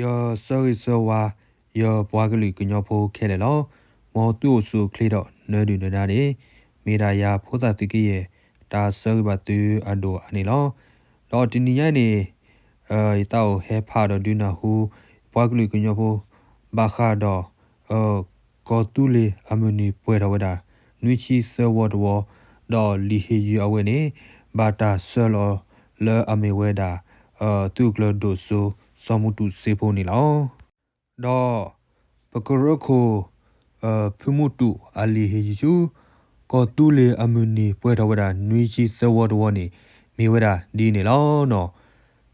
ယဆၢဂ့ၤဆၢဝါ ယပှၤကလုာ်ကညီဖိခဲလၢာ်လီၤ. မ်သုအိၣ်ဆူၣ်အိၣ်ချ့ဒီးနၢဒုၣ်နၢဒါန့ၣ် မ့ၢ်ဒၣ်ယၤဖိသၣ်သုးက့ယဲၢ် တၢ်ဆၢဂ့ၤဘၣ်သုအဒိၣ်အါန့ၣ်လီၤ. ဒီးတနံၤညါအံၤန့ၣ် ယသးအိၣ်ဟဲဖးဒီးဒုးနၢ်ဟူ ပှၤကလုာ်ကညီဖိ ဘၣ်ဃးဒီး ကီၢ်သူလ့ၤအမုၢ်နံၤပှဲၤထီၣ်ဝဲဒၣ် နွံဆံသၢဝီတဝီ, ဒီးလံာ်ဟ့ၣ်ယုၢ်အဝဲန့ၣ် ဘၣ်တၢ်ဆှၢလီၤလၢအမ့ၢ်ဝဲဒၣ် သုးခိၣ်ကျၢၢ်ဒိၣ်စိ စီၤမူတူစ့ဖိန့ၣ်လီၤ. ဒီးပကရၢခိၣ် ဖုမူတူအလံာ်ဟ့ၣ်ယုၢ်ဆူ ကီၢ်သူလ့ၤအမုၢ်နံၤပှဲၤထီၣ်ဝဲဒၣ်နွံဆံသၢဝီတဝီန့ၣ် မ့ၢ်ဝဲဒၣ်ဒ်န့ၣ်လီၤ.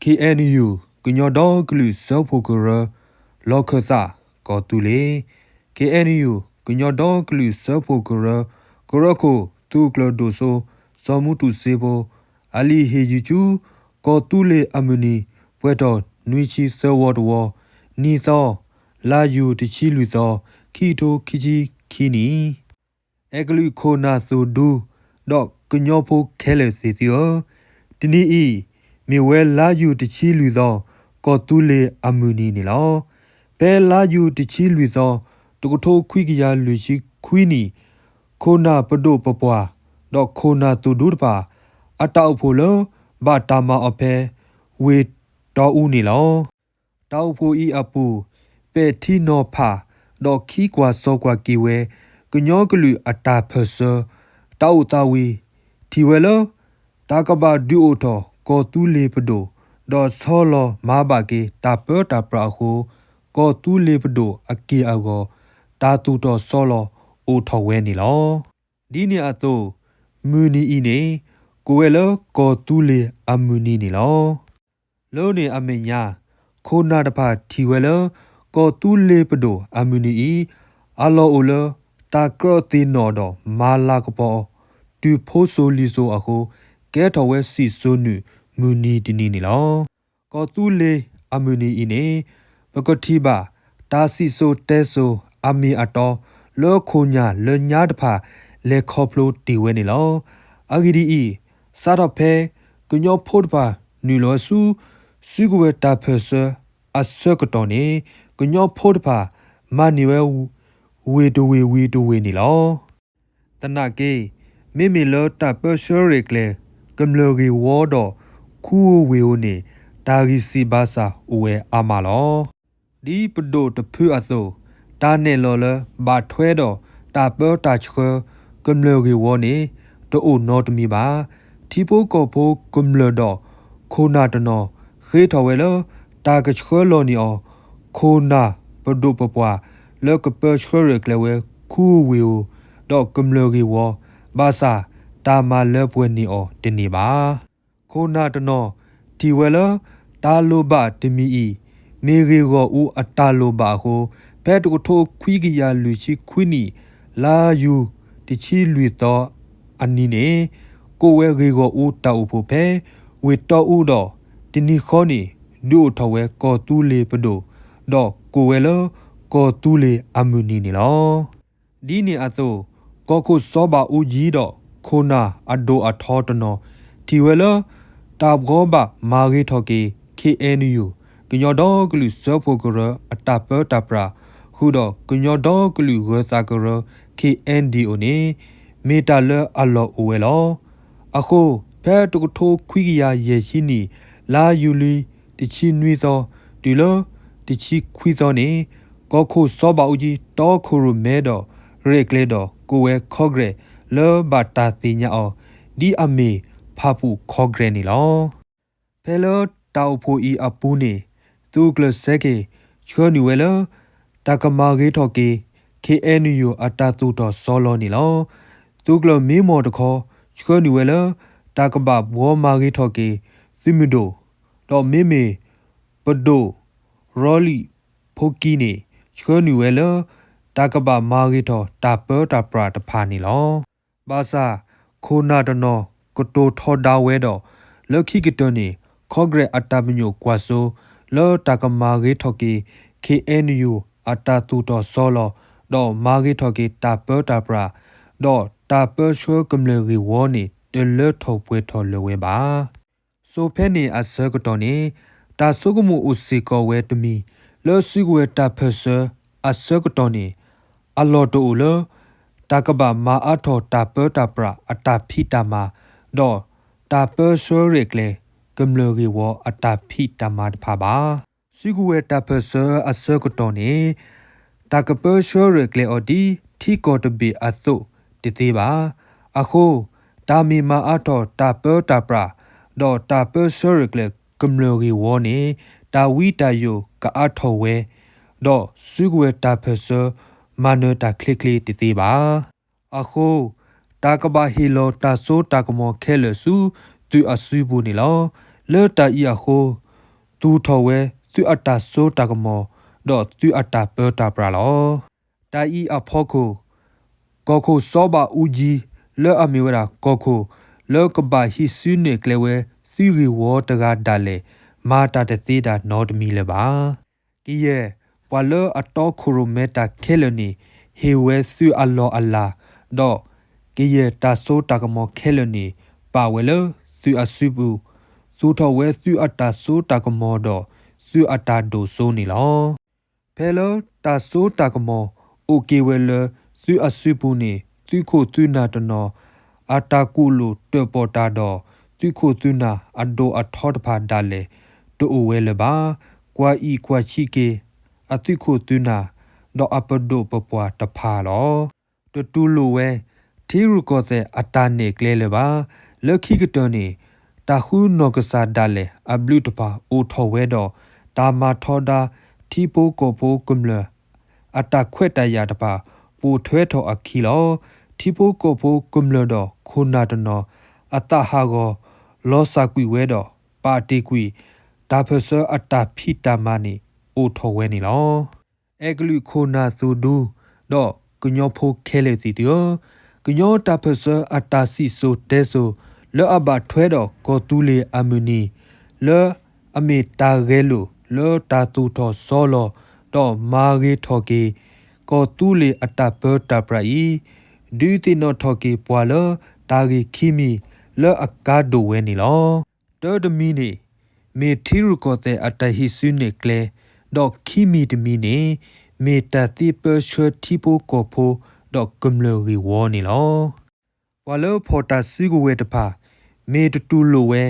ခ့ၣ်အဲၣ်ယူၣ် ကညီဒီကလုာ်စၢဖှိၣ်ကရၢ လီၢ်ခၢၣ်သးကီၢ်သူလ့ၤ, ခ့ၣ်အဲၣ်ယူၣ် ကညီဒီကလုာ်စၢဖှိၣ်ကရၢ ကရၢခိၣ်သုးခိၣ်ကျၢၢ်ဒိၣ်စိ စီၤမူတူစ့ဖိ အလံာ်ဟ့ၣ်ယုၢ်ဆူ ကီၢ်သူလ့ၤအမုၢ်နံၤ ပှဲၤထီၣ်နွံဆံသၢဝီတဝီ, နံၣ်သီ, လါယူၤတဆံလွံၢ်သီ, ခံကထိခံဆံခံနံၣ် အဲၣ်ကလုာ်ခိၣ်နၢ်သိၣ်ဒူ ဒီးကညီဖိခဲလၢာ်သ့ၣ်သုဧၢ, တနံၤအံၤ မ့ၢ်ဝဲလါယူၤတဆံလွံၢ်သီ ကီၢ်သူလ့ၤအမုၢ်နံၤန့ၣ်လီၤ. ဖဲလါယူၤတဆံလွံၢ်သီ တကထိခွံကယၤလွံၢ်ဆံခွံနံၣ် ခိၣ်နၢ်ပဒိၣ်ပပှၢ် ဒီးခိၣ်နၢ်သိၣ်ဒူတဖၣ် အတၢ်အိၣ်ဖှိၣ်လၢ ဘၣ်တၢ်မၤအီၤဖဲ ဝ့ၢ်တီအူန့ၣ်လီၤ. တၢ်အိၣ်ဖှိၣ်အံၤအပူၤ ပဲာ်ထံနီၤဖး ဒီးခံကွၢ်စီကွၢ်က့ၤဝဲ ကညီကလုာ်အတၢ်ပၢၢ်ဆၢ တၢ်အိၣ်သးဝံၤ ထံၣ်ဝဲလၢ တၢ်ကဘၣ်ဒုးအိၣ်ထီၣ်ကီၢ်သူလ့ၤပဒိၣ် ဒီးဆီလီၤမၤဘၣ်က့ၤတၢ်ပၢတၢ်ပြးအဃိ ကီၢ်သူလ့ၤပဒိၣ်အက့ၢ်အဂီၤ တၢ်သူၣ်ထီၣ်ဆီလီၤအိၣ်ထီၣ်ဝဲန့ၣ်လီၤ. ဒ်န့ၣ်အသိး မုၢ်နံၤအံၤန့ၣ် ကိးဝဲလၢကီၢ်သူလ့ၤအမုၢ်နံၤန့ၣ်လီၤ. လၢန့ၣ်အမဲာ်ညါ ခိၣ်နၢ်တဖၣ်ထံၣ်ဝဲလၢ ကီၢ်သူလ့ၤပဒိၣ်အမုၢ်နံၤအံၤ အလီၢ်အိၣ်လၢ တၢ်ကြၢးသ့ၣ်နီၣ်ဒီးမၤလၤကပီၤ တုၤဖိစိၤလံၤစိၤအဃိ ကဲထီၣ်ဝဲစံၣ်စိၤနုာ်မုၢ်နံၤတနံၤန့ၣ်လီၤ. ကီၢ်သူလ့ၤအမုၢ်နံၤအံၤန့ၣ် ပကထံၣ်ဘၣ် တၢ်စံၣ်စိၤတဲစိၤအမ့ၢ်အတီ လၢခိၣ်ညၣ်လၢညါတဖၣ် လဲၤခီဖျိတ့ၢ်ဝဲန့ၣ်လီၤ. အဂ့ၢ်ဒ်အံၤ, စးထီၣ်ဖဲ ကညီဖိတဖၣ်နုာ်လီၤဝဲဆူ စုကဝဲၤတၢ်ပၢၢ်ဆၢအဆၢကတီၢ်န့ၣ် ကညီဖိတဖၣ် မၤန့ၢ်ဝဲ ဝ့ၢ်တဝ့ၢ်ဝံၤတဝ့ၢ်န့ၣ်လီၤ. သနာ်က့ မ့မ့ၢ်လၢတၢ်ပၢဆှၢရဲၣ်ကျဲၤ ကမျၢၢ်ဂ့ၢ်ဝီဒီး ခူဧိၤဝ့ၢ်ဧိၤန့ၣ် တၢ်ဂံၢ်စၢ်ဘါစၢ်အိၣ်ဝဲအါမးလီၤ. ဒ်ပဒိၣ်တဖုအသိး တၢ်နဲၣ်လီၤလၢ ဘၣ်ထွဲဒီးတၢ်ပၢတၢ်ဆှၢ ကမျၢၢ်ဂ့ၢ်ဝီန့ၣ် တအိၣ်နီတမံၤဘၣ်. ထံဖိကီၢ်ဖိကမျၢၢ်ဒီး ခိၣ်နၢ်တနီၤ ဃ့ထီၣ်ဝဲလၢ တၢ်ကဆှၢလီၤန့ၢ်အီၤ ခိၣ်နၢ်ပဒိၣ်ပပှၢ် လၢကပၢဆှၢရဲၣ်ကျဲၤဝဲ ခူဧိၤဝ့ၢ်ဧိၤ ဒီးကမျၢၢ်ဂ့ၢ်ဝီ, ဘၣ်ဆၣ် တၢ်မၤလၢပှဲၤန့ၢ်အီၤတန့ၢ်ဘၣ်. ခိၣ်နၢ်တနီၤ ထံၣ်ဝဲလၢ တၢ်လိၣ်ဘၣ်တမံၤအံၤ မ့ၢ်ဂ့ၢ်ဂီၢ်အူအတၢ်လိၣ်ဘၣ်အဃိ ဖဲတကထိခွံကယၤလွံၢ်ဆံခွံနံၣ် လါယူၤတဆံလွံၢ်သီအနံၤန့ၣ် ကိးဝဲဂ့ၢ်ဂီၢ်အူတၢ်အိၣ်ဖှိၣ်ဖဲ ဝ့ၢ်တီအူဒီး တနံၤဃီန့ၣ် ဒုးအိၣ်ထီၣ်ဝဲကီၢ်သူလ့ၤပဒိၣ်, ဒီးကိးဝဲလၢ ကီၢ်သူလ့ၤအမုၢ်နံၤန့ၣ်လီၤ. ဒ်န့ၣ်အသိး ကီၢ်ခိၣ်စီၤဘးအူကၠံဒီး ခိၣ်နၢ်အဒိၣ်အထီတနီၤ ထံၣ်ဝဲလၢ တၢ်ဘှီဘၣ်မၤဂ့ၤထီၣ်က့ၤ ခ့ၣ်အဲၣ်ယူၣ် ကညီဒီကလုာ်စၢဖှိၣ်ကရၢအတၢ်ပၢတၢ်ပြး ဃုာ်ဒီးကညီဒီကလုာ်ဂၢၤသးကရၢ ခ့ၣ်အဲၣ်ဒံၣ်အိၣ်န့ၣ် မ့ၢ်တၢ်လၢအလီၢ်အိၣ်ဝဲလီၤ. အဃိ ဖဲတကထိခွံကယၤယဲၢ်ဆံနံၣ် လါယူၤလံတဆံနွံသီ တုၤလၢတဆံခွံသီန့ၣ် ကီၢ်ခိၣ်စီၤဘးအူကၠံ တီခိၣ်ရိၣ်မဲဒီး ရဲၣ်ကျဲၤဒီးကိးဝဲ Congress လၢဘၣ်တၢ်သ့ၣ်ညါအီၤ ဒ်အမ့ၢ် ဖၣ်ပူၣ် Congress န့ၣ်လီၤ. ဖဲလၢတၢ်အိၣ်ဖှိၣ်အံၤအပူၤန့ၣ် သုးခိၣ်ကျၢၢ်စဲက့ၣ် ဆှၢနုာ်ဝဲလၢ တၢ်ကမၤဂ့ၤထီၣ်က့ၤ ခ့ၣ်အဲၣ်ယူၣ် အတၢ်သူၣ်ထီၣ်ဆီလီၤန့ၣ်လီၤ. သုးခိၣ်ကျၢၢ်မ့မီၢ်တခီ ဆှၢနုာ်ဝဲလၢ တၢ်ကဘၣ်ဘှီမၤဂ့ၤထီၣ်က့ၤ သုးမုၢ်ဒိၣ်, ဒီးမ့မ့ၢ် ပဒိၣ် ရီလံၣ်ဖိကံန့ၣ် ဆှၢနုာ်ဝဲလၢ တၢ်ကဘၣ်မၤဂ့ၤထီၣ်တၢ်ပၢတၢ်ပြးတဖၣ်န့ၣ်လီၤ. ဘၣ်ဆၣ် ခိၣ်နၢ်တနီၤ ကတိၤထီဒါဝဲဒီး လၢခံကတၢၢ်န့ၣ် Congress အတၢ်ပညိၣ်ကွၢ်စိ လၢတၢ်ကမၤဂ့ၤထီၣ်က့ၤ ခ့ၣ်အဲၣ်ယူၣ် အတၢ်သူၣ်ထီၣ်ဆီလီၤ ဒီးမၤဂ့ၤထီၣ်က့ၤတၢ်ပၢတၢ်ပြး ဒီးတၢ်ပၢဆှၢကမျၢၢ်ဂ့ၢ်ဝီန့ၣ် တလၢထီၣ်ပှဲၤထီၣ်လၢၤဝဲဘၣ်. စိၤဖဲန့ၣ်အဆၢကတီၢ်န့ၣ် တၢ်ဆိကမိၣ်အိၣ်စ့ၢ်ကီးဝဲတမံၤ လၢစုကဝဲၤတၢ်ပၢၢ်ဆၢအဆၢကတီၢ်န့ၣ် အလီၢ်တအိၣ်လၢ တၢ်ကဘၣ်မၤအါထီၣ်တၢ်ပၢတၢ်ပြးအတၢ်ဖံးတၢ်မၤ ဒီးတၢ်ပၢဆှၢရဲၣ်ကျဲၤကမျၢၢ်ဂ့ၢ်ဝီအတၢ်ဖံးတၢ်မၤတဖၣ်ဘၣ်. စုကဝဲၤတၢ်ပၢၢ်ဆၢအဆၢကတီၢ်န့ၣ် တၢ်ကပၢဆှၢရဲၣ်ကျဲၤအီၤဒ်ထံကီၢ်တဘ့ၣ်အသိးတသ့ဘၣ်. အဃိ တၢ်မ့ၢ်မၤအါထီၣ်တၢ်ပၢတၢ်ပြး ဒီးတၢ်ပၢဆှၢရဲၣ်ကျဲၤကမျၢၢ်ဂ့ၢ်ဝီန့ၣ် တၢ်ဝံတၢ်ယိာ်ကအါထီၣ်ဝဲ ဒီးစုကဝဲၤတၢ်ပၢၢ်ဆၢမၤနၢၤတၢ်ချ့ချ့တသ့ဘၣ်. အဃိ တၢ်ကဘၣ်ဟ့ၣ်လီၤတၢ်စိတၢ်ကမီၤခဲလၢာ်ဆူသုးအစုပူၤန့ၣ်လီၤ. လၢတၢ်အံၤအဃိ သူၣ်ထီၣ်ဝဲသုးအတၢ်စိတၢ်ကမီၤ ဒီးသုးအတၢ်ပၢတၢ်ပြးလီၤ. တၢ်အံၤအဖီခိၣ် ကီၢ်ခိၣ်စီၤဘးအူကၠံ လၢအမ့ၢ်ဝဲဒၣ်ကီၢ်ခိၣ် လၢကဘၣ်ဟံးစုနဲၣ်ကျဲဝဲသုးဂ့ၢ်ဝီတဂၤဒၣ်လဲာ် မၤတၢ်တသ့တၢ်နီတမံၤလၢၤဘၣ်. ကယဲၢ်ပှၤလၢအတီခိၣ်ရိၣ်မဲတၢ်ခဲလၢာ်န့ၣ် ဟ့ၣ်ဝဲသုးအလီၢ်အလၤ ဒီးကယဲၢ်တၢ်စိတၢ်ကမီၤခဲလၢာ်န့ၣ် ပာ်ဝဲလၢသုးအစုပူၤ သူၣ်ထီၣ်ဝဲသုးအတၢ်စိတၢ်ကမီၤဒီးသုးအတၢ်ဒိၣ်စိန့ၣ်လီၤ. ဖဲလၢတၢ်စိတၢ်ကမီၤအိၣ်က့ၤဝဲလၢသုးအစုပူၤန့ၣ် သုးခိၣ်သုးနၢ်တနီၤ အတၢ်ကူၣ်လိာ်တၢၣ်ပီၣ်တၢ်ဒီး သုးခိၣ်သုးနၢ်အဒိၣ်အထီတဖၣ်ဒၣ်လဲာ် တအိၣ်ဝဲလၢၤဘၣ်. ကွၢ်အံၣ်ကွၢ်ဆံးက့ၤ အသုးခိၣ်သုးနၢ် ဒီးအပဒိၣ်ပပှၢ်တဖၣ်လီၤ. တတူၢ်လိာ်ဝဲ ထံရူၢ်ကီၢ်သဲးအတၢ်နဲၣ်ကျဲလၢၤဘၣ်. လၢခံကတၢၢ်န့ၣ် တၢ်ဃုနီၢ်ကစၢ်ဒၣ်လဲာ်အဘျုးတဖၣ်အိၣ်ထီၣ်ဝဲဒီး တၢ်မၤထီဒါထံဖိကီၢ်ဖိကမျၢၢ် အတၢ်ခွဲးတၢ်ယာ်တဖၣ် ပိာ်ထွဲထီၣ်အခံလီၤ. ထံဖိကီၢ်ဖိကမျၢၢ်ဒီးခိၣ်နၢ်တနီၤ အသးဟးဂီၤ လီၤစၢ်ကွံာ်ဝဲဒီး ပာ်တ့ၢ်ကွံာ် တၢ်ပၢၢ်ဆၢအတၢ်ဖံးတၢ်မၤန့ၣ် အိၣ်ထီၣ်ဝဲန့ၣ်လီၤ. အဲၣ်ကလုာ်ခိၣ်နၢ်သူၣ်ဒူ ဒီးကညီဖိခဲလၢာ်သ့ၣ်သုဧၢ, ကညီတၢ်ပၢၢ်ဆၢအတၢ်စံၣ်စိၤတဲစိၤ လၢအဘၣ်ထွဲဒီးကီၢ်သူလ့ၤအမုၢ်နံၤ လၢအမ့ၢ်တၢ်ဂဲၤလိာ်လၢတၢ်သူၣ်ထီၣ်စီလီၤ ဒီးမၤဂ့ၤထီၣ်က့ၤ ကီၢ်သူလ့ၤအတၢ်ပၢတၢ်ပြးအံၤ ဒုးသ့ၣ်နီၣ်ထီၣ်က့ၤပှၤလၢတၢ်ဂ့ၢ်ခံမံၤလၢအကါဒိၣ်ဝဲန့ၣ်လီၤ. တၢတမံၤန့ၣ် မ့ၢ်ထံရူၢ်ကီၢ်သဲးအတၢ်ဟံးစုနဲၣ်ကျဲ, ဒီးခံမံၤတမံၤန့ၣ် မ့ၢ်တၢ်သ့ပၢဆှၢထံဖိကီၢ်ဖိ ဒီးကမျၢၢ်ဂ့ၢ်ဝီန့ၣ်လီၤ. ပှၤလၢဖီၣ်တၢ်စုကဝဲၤတဖၣ် မ့ၢ်တတူၢ်လိာ်ဝဲ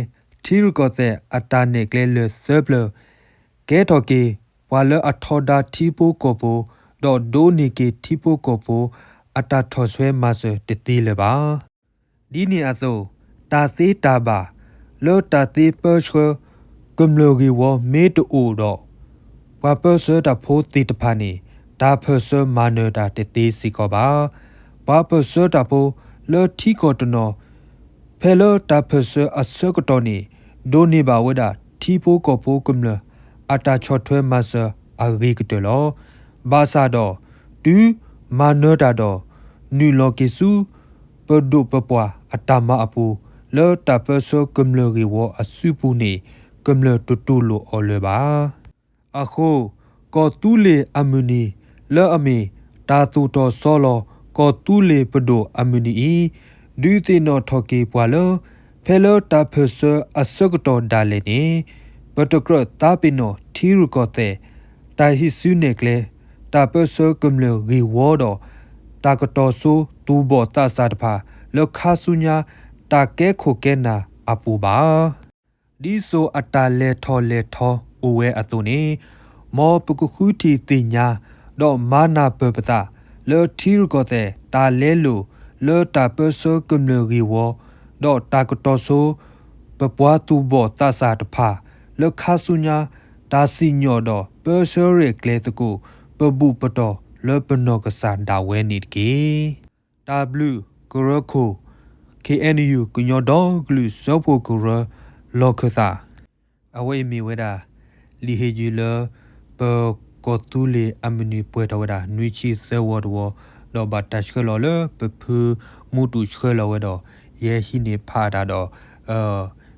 ထံရူၢ်ကီၢ်သဲးအတၢ်နဲၣ်ကျဲလၢာ်သၢပျၢၤ ကဲထီၣ်က့ၤ ပှၤလၢအထီဒါထံဖိကီၢ်ဖိ ဒီးဒိးန့ၢ်က့ၤထံဖိကီၢ်ဖိ အတၢ်ထီၣ်ဆွဲမၤစၢၤတသ့လၢၤဘၣ်. ဒ်န့ၣ်အသိး တၢ်သ့တၢ်ဘၣ် လၢတၢ်သ့ပၢဆှၢကမျၢၢ်ဂ့ၢ်ဝီမ့ၢ်တအိၣ်ဒီး ပှၤပၢဆှၢတၢ်ဖိသ့ၣ်တဖၣ်န့ၣ် တၢ်ပၢဆှၢမၤနၢၤတၢ်တသ့စ့ၢ်ကီးဘၣ်. ပှၤပၢဆှၢတၢ်ဖိလၢထံကီၢ်တနီၤ ဖဲလၢတၢ်ပၢဆှၢအဆၢကတီၢ်န့ၣ် ဒိးန့ၢ်ဘၣ်ဝဲဒၣ်ထံဖိကီၢ်ဖိကမျၢၢ် အတၢ်ဆီၣ်ထွဲမၤစၢၤအဂ့ၤကတၢၢ်လီၤ. ဘၣ်ဆၣ်ဒီး တုၤမၤနၢၤတၢ်ဒီး နုာ်လီၤက့ၤဆူ ပဒိၣ်ပပှၢ်အတၢ်မၤအပူၤ လၢတၢ်ပၢဆှၢကမျၢၢ်ဂ့ၢ်ဝီအစုပူၤန့ၣ် ကမျၢၢ်တတူၢ်လိာ်အီၤလၢၤဘၣ်. အဃိ ကီၢ်သူလ့ၤအမုၢ်နံၤ လၢအမ့ၢ်တၢ်သူၣ်ထီၣ်စီလီၤ ကီၢ်သူလ့ၤပဒိၣ်အမုၢ်နံၤအံၤ ဒုးသ့ၣ်နီၣ်ထီၣ်က့ၤပှၤလၢ ဖဲလၢတၢ်ပၢဆှၢအဆၢကတီၢ်ဒၣ်လဲာ်န့ၣ် ပတကြၢးသးပ့ၤနီၣ်ထံရူၢ်ကီၢ်သဲး တၢ်ဟံးစုနဲၣ်ကျဲ တၢ်ပၢဆှၢကမျၢၢ်ဂ့ၢ်ဝီဒီး တၢ်ကတီၤစိသူၣ်ဘီၣ်သးစၢ်တဖၣ် လၢခါဆူညါတၢ်ကဲခိၣ်ကဲနၢ်အပူၤဘၣ်. ဒ်သိးအတၢ်လဲၤထီၣ်လဲၤထီအိၣ်ဝဲအသိးန့ၣ် မ်ပကဃုထံၣ်သ့ၣ်ညါ ဒီးမၤနၢ်ပၢၢ်ပသး လၢထံရူၢ်ကီၢ်သဲးတၢ်လဲလိာ် လၢတၢ်ပၢဆှၢကမျၢၢ်ဂ့ၢ်ဝီ ဒီးတၢ်ကတီၤစိ ပပှၤသူၣ်ဘီၣ်သးစၢ်တဖၣ် လၢခါဆူညါ တၢ်စံၣ်ညီၣ်ဒီးပၢဆှၢရဲၣ်ကျဲၤသကိး ပဘူၣ်ပတီၢ်လၢပနီၢ်ကစၢ်ဒၣ်ဝဲန့ၣ်တက့ၢ်. တၢ်ဘျုးကရၢခိၣ် ခ့ၣ်အဲၣ်ယူၣ် ကညီဒီကလုာ်စၢဖှိၣ်ကရၢ လီၢ်ခၢၣ်သး အဝဲအံၤမ့ၢ်ဝဲဒၣ် လံာ်ဟ့ၣ်ယုၢ်လၢ ပကီၢ်သူလ့ၤအမုၢ်နံၤပှဲၤထီၣ်ဝဲဒၣ် နွံဆံသၢဝီတဝီ ဒီးဘၣ်တၢ်ဆှၢလီၤလၢပဖုမူတူၢ်ဆှၢလီၤဝဲဒီး ယဟံးန့ၢ်ဖးအတၢ်ဒီး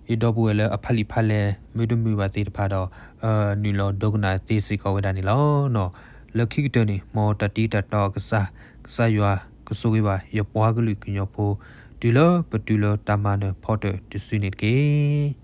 ယဒီပုၢ်ဝဲၢ်လၢအဖးလံာ်ဖးလဲၢ် မ့ၢ်တမုာ်ဘၣ်သ့ၣ်တဖၣ်ဒီး နုာ်လီၤဒိကနၣ်သ့စ့ၢ်ကီးဝဲဒၣ်န့ၣ်လီၤ. လၢခံကတၢၢ်န့ၣ် မ်တၢ်တံၤတၢ်တီအကစၢ် ကစၢ်ယွၤကဆိၣ်ဂ့ၤဘၣ် ယပှၤကလုာ်ကညီဖိ တုၤလၢပတုၤလၢတၢ်မၤနၢၤဖီတၢၣ်တစုန့ၣ်တက့ၢ်.